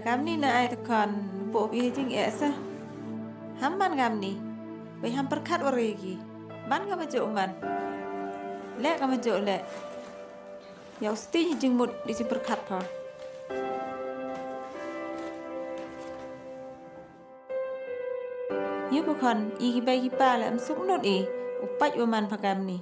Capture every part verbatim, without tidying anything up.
Kamni na ai te khon, buh phi jingeh sa. Ham man kamni. Wei ham pyrkhat wa re ki. Man ka ma jooh man. Leh ka ma jooh leh. Ïa u sting jingmut di jingpyrkhat pha. Ïa pha khon, i ki bei ki pa leh, ym suk nud i. U pait wa man pha kamni.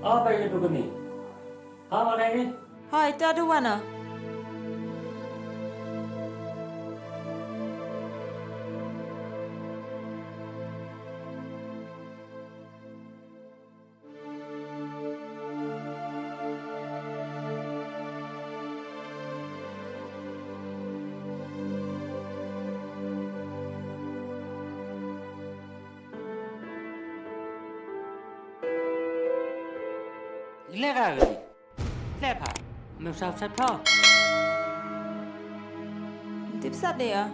Apa itu kini? Haba nai ni? Hoi, ta duh wan o. Leh ka kani. Leh pha. Mem sap sap pha. Tip sap de ya.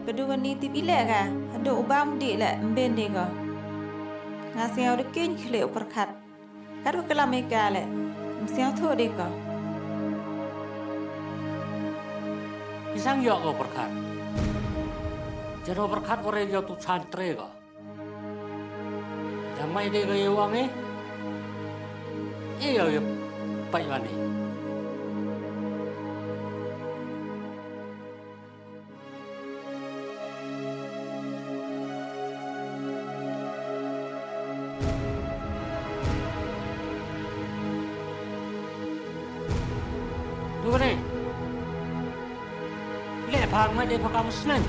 Padu kani tip i leh ka. Ado u bam di leh mben de ka. Nga sngewthuh da kynkhlieh u pyrkhat. Kat wa klam ïa ka leh. Ym sngewthuh de ka. Ki sang ïoh ka u pyrkhat. Jado pyrkhat ko re ïoh tu chan tre ka. Ïa mai de ka ïa wang eh. Ïa ïa pait wan eh. Dure. Leh pha ngai de pha kam snen.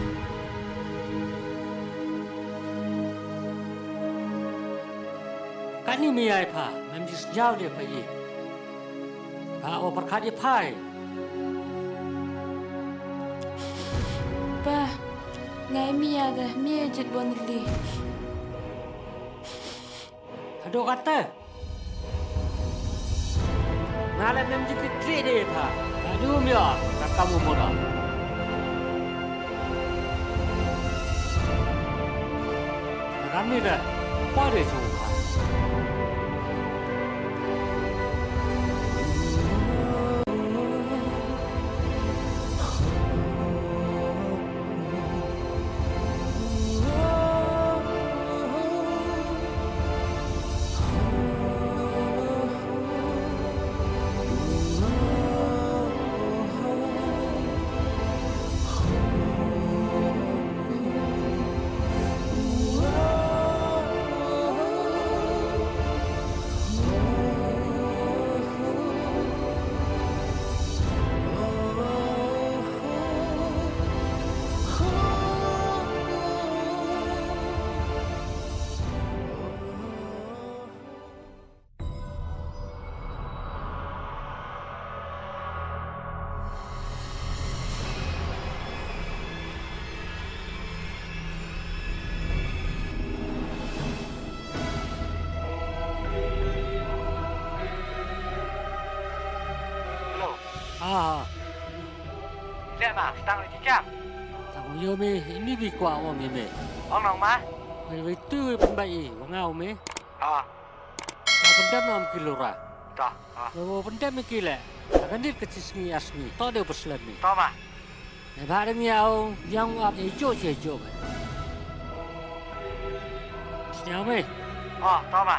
Kani mi ai pha, mem jis jao de pha i. Pha o pyrkhat i pha i. Pa, ngai mi ada, mi jit bon li. Haduh kata. Nga la nem jingkitri de tha. Ka dum ïa ka kamu moda. Rami da. Pa de chu ha. Hello. Ah. Leh ma, tang leh ki kam. Tang leh me, ini bi kwah ong me. Ong nong ma? Wei wei tu wei pynbai i, wa ngau me. Ah. Wa pyndem nam ki lura. Ta, ah. Wa pyndem ki leh. Ka nit ka chi sngi ar sngi. To de u pyrslem ni. To ma. Ne ba dang yau, yang u ap ye jo che jo ba. Sñiaw me. Oh, to ma.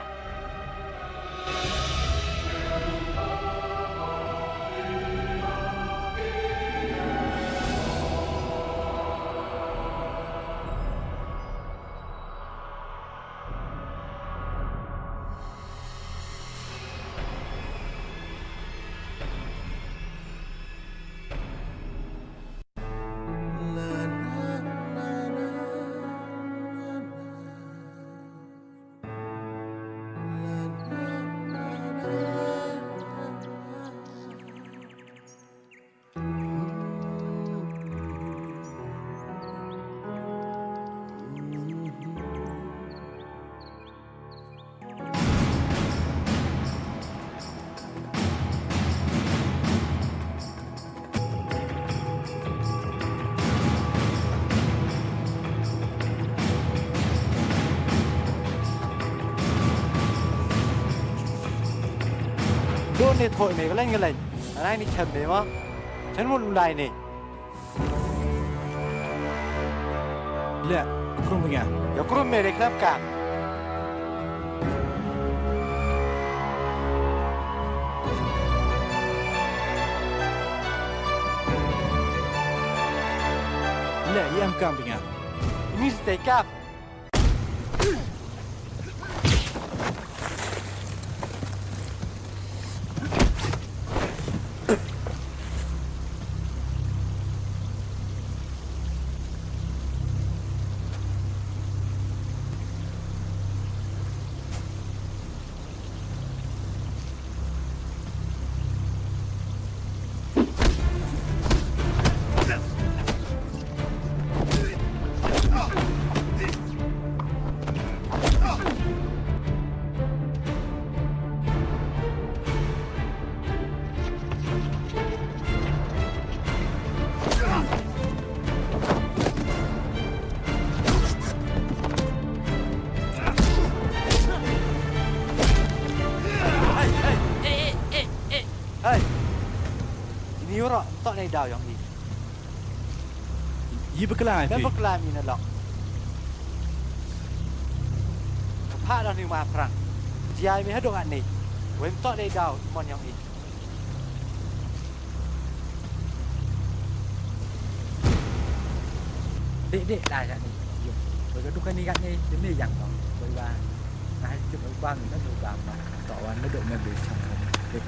Don ne thoi me kalen kalen. Anai ni chem me ma. Chen mun lai ne. Leh, krum punya. Ya krum me de klap ka. Leh, ya em kam punya. Ini stay kap. Hai, hai, eh, eh, eh, eh. Hai. Ini ura, tak naik daw yang ini. Yi bakla ai phi. Bakla mi na lok. Ka pha da ni ma prang. Jia mi hadok ani. Wem tok dei daw mon yang i. Dek dek da jak ni. Yo. Bagi dukan ni kat ni demi yang tong. Bagi ba. Nah, itu bang, itu bang. Tok wan duduk mobil cang. Dek.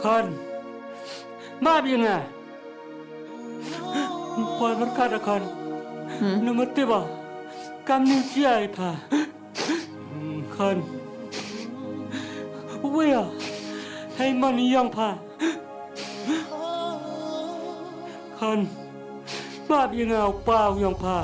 Khon. Map ïa nga. Poi markat khon. Hmm. Namar te ba kam ning sia ïa pha. Khon. Wei ïa. Hei mon ïong pha. Khon. Map ïa nga u pa u ïong pha.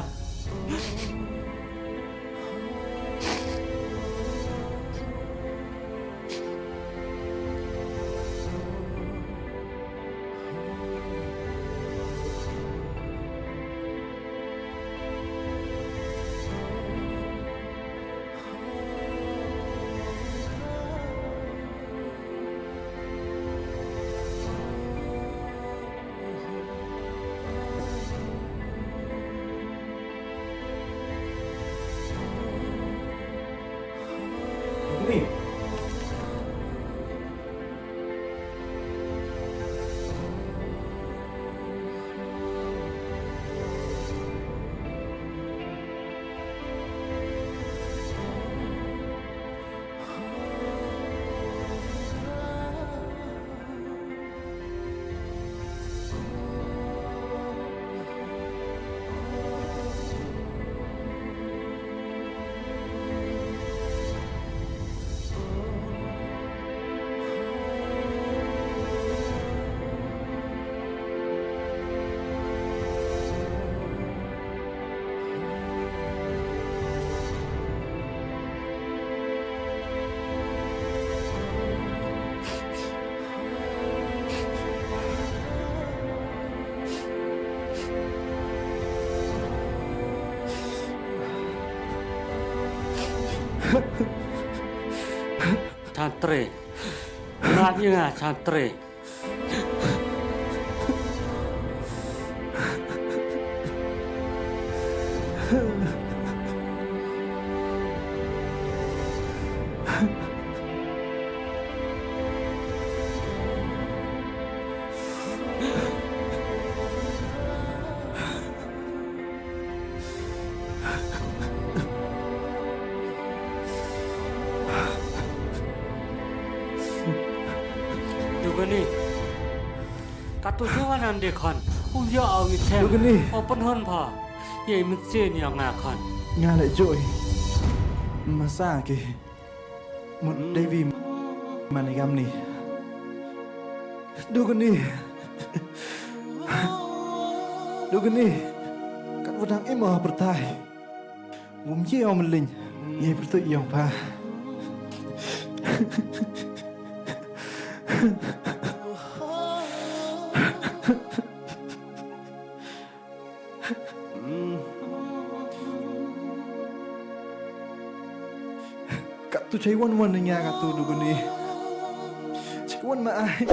Chantri. Ngat ïa nga Chantri. Dugani. Katto shwa nande khon. Um ïa u ngi them. Dugani. U pynhun pha. Ïa i mynsiem ïa nga khon. Nga leh joi. Masa ki. Mut Devi Manigamni. Dugani. Dugani. Kat wa dang im ha pyrthai. Wym ye ong mlin. Ye pyrtuit yong pha. Katu chai wan wan nya katu Dugani. Chai wan ma ai.